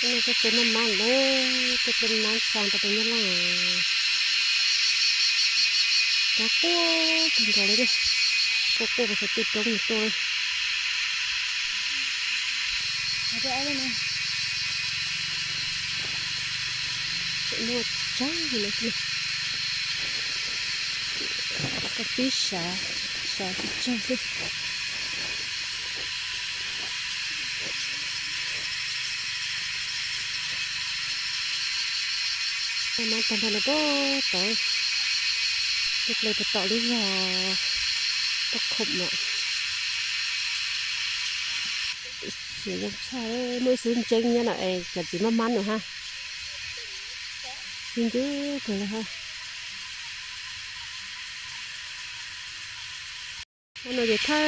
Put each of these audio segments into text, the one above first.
Tuaj ple maj mab lawm, tuaj ple maj mab xa rau pem Nyab Laj. Quaj quaj kawg nkaus li, quaj quaj rau sab twj roob tuaj li. Tseem muaj tsawg li no, koj pib sav, sav tsawg xwb. Maj mab tag nrho no puag tod, tuaj ple puag tom lub zos Paj Khoom lawm. Siav zoo tshaj, muaj ib xub ntseeb nyob no es cov txiv maj mab no hab. Sib ncwb kawg li hab. Hnub no ces thawj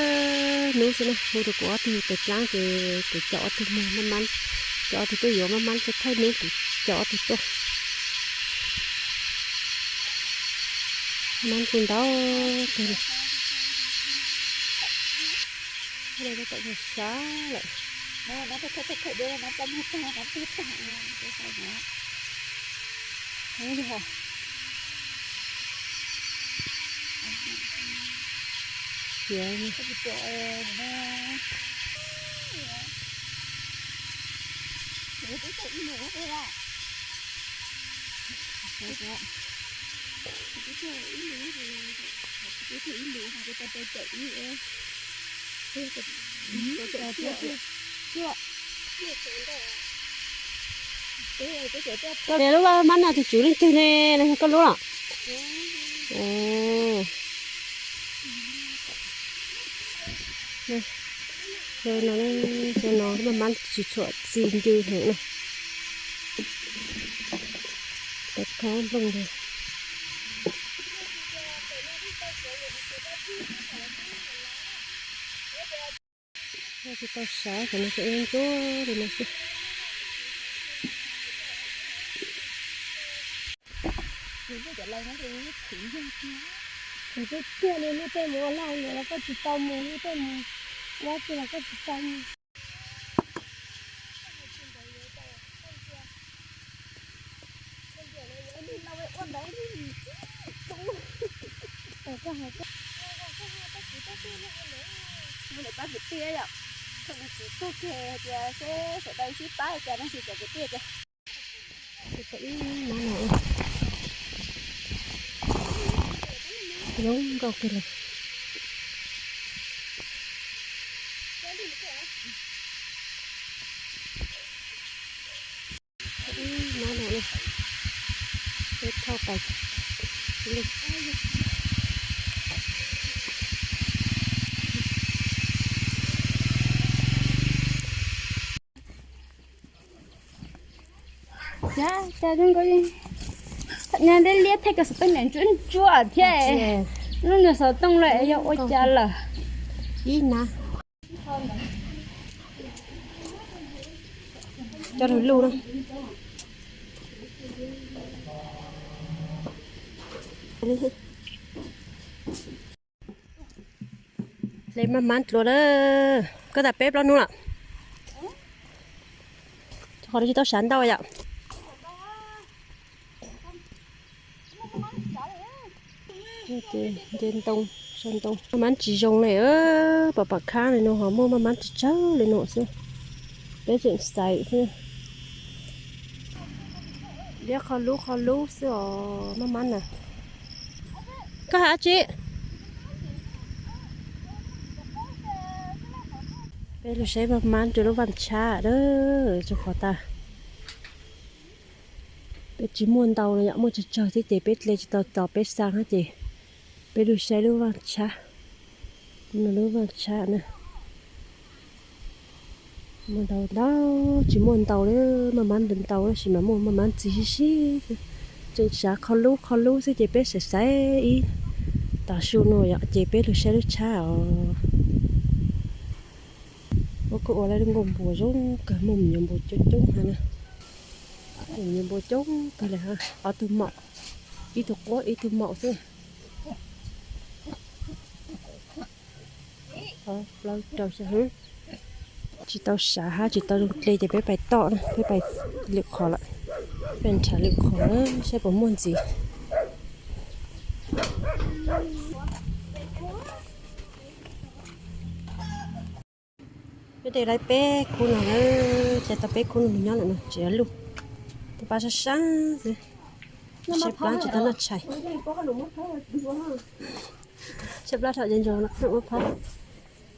hnub xwb na, hu rau kuv ob tug tes dlaab ces kuv coj ob tug mus maj mab, coj ob tug tuaj yuav maj mab, thawj hnub kuv coj ob tug tuaj. Maj mab kuj ntau kawg li. Hnub no tau tau sav lawm. Siav. Koj niam lub maj mab no tus tswv leej twg ne, los yog koj lub los? Xyoo no, xyoo no maj mab tsis tshua txi ncw heev na. Tau khob nplooj ntag. Tsis tau sav, cov no tseem ntsuab li no xwb. Tiag tiag no, nej tej mus ua lag luam los koj tsis tau mus, nej tej mus dab tsi los koj tsis tau mus. Mus ntawm pab kwv tij yom, thaum nws txiv tuag kiag tias seb sawv daws sib pab cas no xwb cov kwv tij tias. Ib mab no zoo nkauj kawg li. Ib mab no, peb thauj pais. Cas cas zoo nkaus li, thaum nyob deb liab thiab koj xov tooj niam ntsuab ntsuab thiab. Lub niag xov tooj lawm yog ua cas lawm. Ib na, coj lug luj na. Hle maj mab dlua lawm, koj tas peb plaub hnub lawm. Qhov no tsis tau sav ntau yom. Ces nce ntoo, sau ntoo. Maj mab tsis zoo li, pom pom khab li no ho muaj maj mab tsawg tsawg li no xwb. Peb tseem xaiv xwb. Liab qhov lub qhov lub xwb os maj mab na. Koj hais dab tsi? Peb lug saib maj mab rau lub vaj tshab a, rau qhov tas peb tsis muaj ntau no yom, muaj tsawg tsawg xwb ces peb hle tsis tau tos peb xa no ces peb lug saib lub vaj tshab. No lub vaj tshab na. Muaj ntau ntau, tsis muaj ntau li, maj mab ntau ntau tab sis mas muaj maj mab ntxi sib sib. Tseem sav qhov lub qhov lub xwb ces peb xaiv xaiv ib tav su no yom, ces peb lug saib lub tshab os. Ua kuj ua lawv lub nkuaj npua zoo kawg, muaj me nyuam npua coob coob heev na. Muaj me nyuam npua coob kawg li, ob tug maum, ib tug quab ib tug maum xwb. Plaub rau xya, tsis Tsis tau sav hab tsis tau zoo dle ces peb pais tom na, peb pais lwm qhov lawm. Peb nrhav lwm qhov na, saib puas muaj ntxiv. Peb de lawv peb khub no na, ca tau peb khub no nyob lawm no tsis luj. Tej pab sab sab xwb, tshaib plab tsis tau noj tshais. Tshaib plab thaum cov ntsaum no ua phab.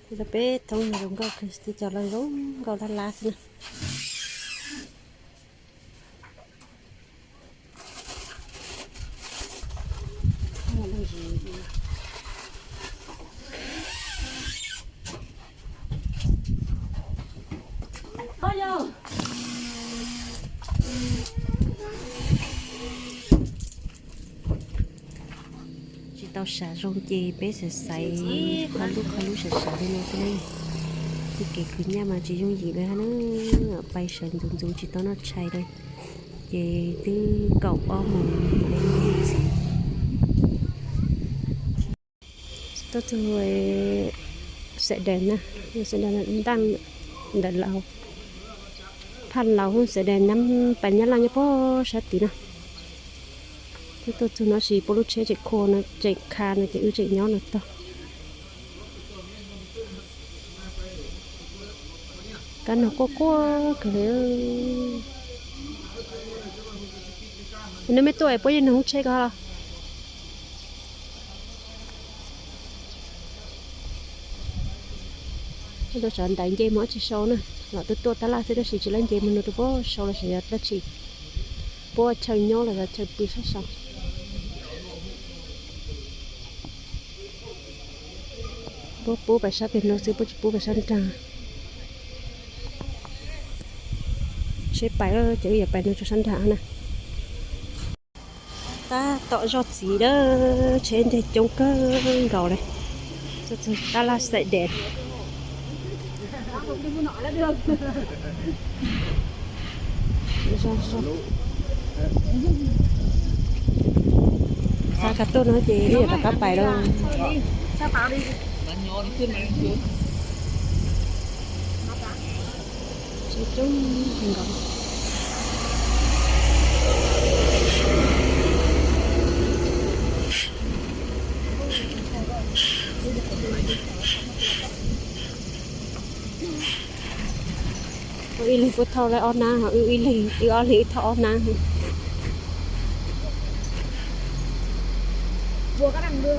Tej peb thoob no zoo nkauj kawg, tej cov los zoo nkauj lab lab xwb na. Tsis tau sav zoo ces peb xaiv xaiv qhov lub qhov lub sav sav li no xwb na. Tej kev khwv nyaj mas tsis yooj yim li hab na, pais sawv ntxuv ntxuv tsis tau noj tshais li. Ces twb kaum ob moos mam li mus ntxiv. Tuaj txug Xaim Dees na, Xaim Dees ntaaj ntawm laus, phaj laus Xaim Dees nab pas nyab laj nyob puag sab tid na. Twb tuaj txug no sis puab lub tsheb tseem khua no tseem kha no ces wb tseem nyob no tag. Kab noog quaj quaj kawg li. Neb tuaj puab yeej noog lub tsheb ko los? Tuaj sawv ntawd nce mus dab tsi sau na, los twb tuaj tab laj xwb tab sis tsis lab nce mus nug rau puab sau los sav yog dab tsi. Puab chaw nyob los yog chaw pw sab sau. Puab pub pais sab pem no xwb, puab tsis pub pais sab nraag. Tsheb pais ces wb yuav pais no rau sab nraag na. Tab tom zoj txiv lawm, tsheb nce coob kawg nkaus li. Tuaj txug tab laj Xaim Dees. Xav kag tuaj no ces wb yuav rov qab pais lawm. Tsheb coob kawg nkaus. Wb ib leeg puab thauj lawm ob nab, wb ib leeg, wb ob leeg wb thauj ob nab. Ua kab daj npua.